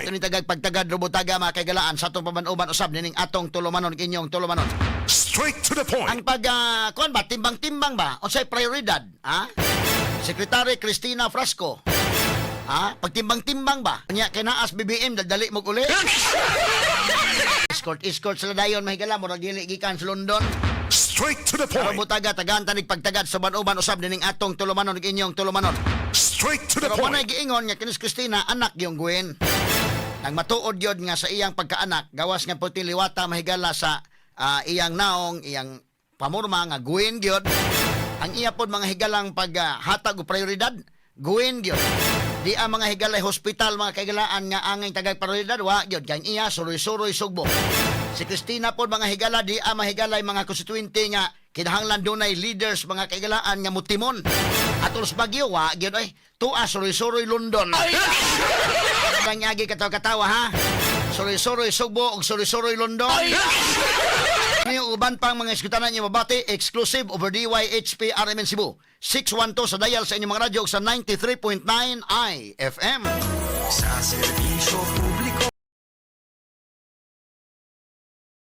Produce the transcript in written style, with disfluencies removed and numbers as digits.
Ato ni tagag pagtagad rubutaga, mga kaigalaan, sa atong paban-uban usab nining atong tulumanon, inyong tulumanon. Straight to the point. Ang pag kuan ba, timbang-timbang ba, unsay prioridad, ha? Secretary Cristina Frasco. Ha? Pagtimbang-timbang ba? Nya kay naas BBM, dali mo uli. Escort escort sila dayon, mahigala, murag dili gikan sa London. Straight to the Karon point. butaga, tagaan tanig pagtagad sa uban usab nining atong tulumanon, inyong tulumanon. Straight to the Pero manay point. giingon nga kinis Cristina anak yung Gwen. Nang matuod gyud nga sa iyang pagkaanak, gawas nga puti liwata, mahigala, sa iyang naong, iyang pamurma nga Gwen gyud. Ang iya pod, mga higalang, paghatag og prioridad, Gwen gyud. Di ang mga higalay hospital, mga kaigalaan, nga angay tagay prioridad, wa gyud kay ang iya suroy-suroy Sugbo. Si Cristina pod, mga higala, di ang mahigalay mga constituente nga kinahanglan dunay leaders, mga kaigalaan, nga mutimon. Atol sa Bagyo, wa gyud oy. Tua suroy-suroy London. Ang yagi katawa-katawa, ha. Suroy-suroy Sugbo ug suroy-suroy London. Ngayon, uban pang mga eskutanan niyo mabati, exclusive over DYHP RMN Cebu. 612 sa dial sa inyong mga radyo ug sa 93.9 IFM. Sa serbisyo publiko.